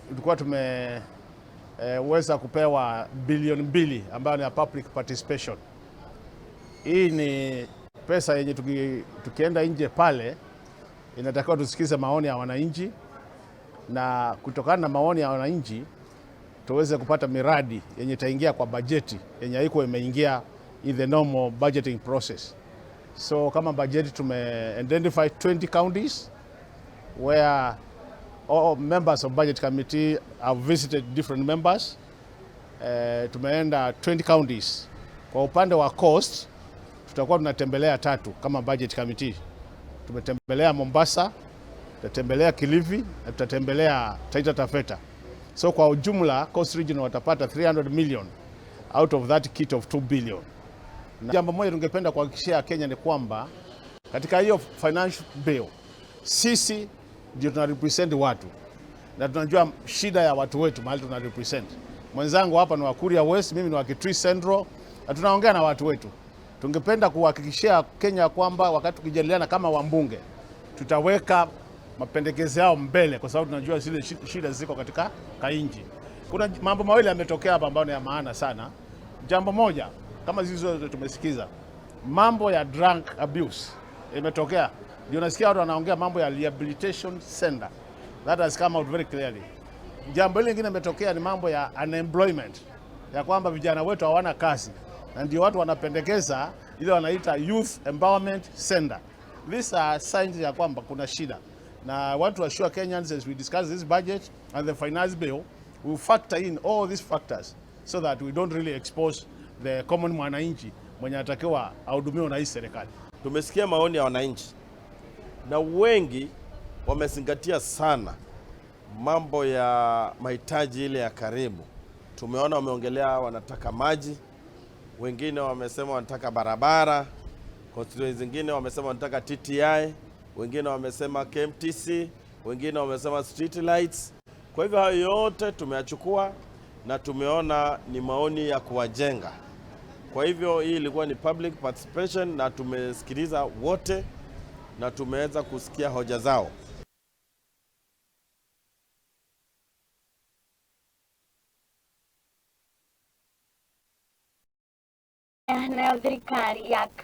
Tulikuwa tumeweza kupewa bilioni 2 ambayo ni ya public participation. Hii ni pesa yenye tukienda nje pale inatakiwa tusikize maoni ya wananchi, na kutokana na maoni ya wananchi tuweze kupata miradi yenye itaingia kwa bajeti yenye haikuwa imeingia in the normal budgeting process. So kama bajeti tume identify 20 counties where all members of budget committee have visited different members. Tumeenda 20 counties. Kwa upande wa coast tutakuwa tunatembelea tatu kama budget committee. Tumetembelea Mombasa, tutatembelea Kilifi na tutatembelea Taita Taveta. So kwa ujumla Coast Region watapata 300 million out of that kitty of 2 billion. Na jambo moja tungependa kuhakikishia Kenya ni kwamba katika hiyo financial bill sisi ndio tuna represent watu na tunajua shida ya watu wetu mahali tuna represent. Mwenzangu hapa ni wa Kuria West, mimi ni wa Kitui Central na tunaongea na watu wetu. Tungependa kuhakikishia Kenya kwamba wakati tukijadiliana kama wambunge tutaweka mapendekezo yao mbele, kwa sababu tunajua zile shida ziko katika kainji. Kuna mambo mawili yametokea hapa ambayo ni ya maana sana. Jambo moja, kama sisi zote tumesikiza mambo ya drug abuse imetokea, ndio nasikia watu wanaongea mambo ya rehabilitation center. That has come out very clearly. Jambo hili lingine imetokea ni mambo ya unemployment, ya kwamba vijana wetu hawana kazi, na ndio watu wanapendekeza ile wanaita youth empowerment center. These are signs ya kwamba kuna shida, na want to assure Kenyans as we discuss this budget and the finance bill, we factor in all these factors so that we don't really expose the common mwananchi mwenye atakiwa ahudumiwe na hii serikali. Tumesikia maoni ya wananchi na wengi wamezingatia sana mambo ya mahitaji ile ya karibu. Tumeona wameongelea wanataka maji, wengine wamesema wanataka barabara, constituency zingine wamesema wanataka TTI, wengine wamesema KMTC, wengine wamesema street lights. Kwa hivyo hayo yote tumeyachukua na tumeona ni maoni ya kuwajenga. Kwa hivyo hii ilikuwa ni public participation na tumesikiliza wote na tumeweza kusikia hoja zao. Nayo thirikari ya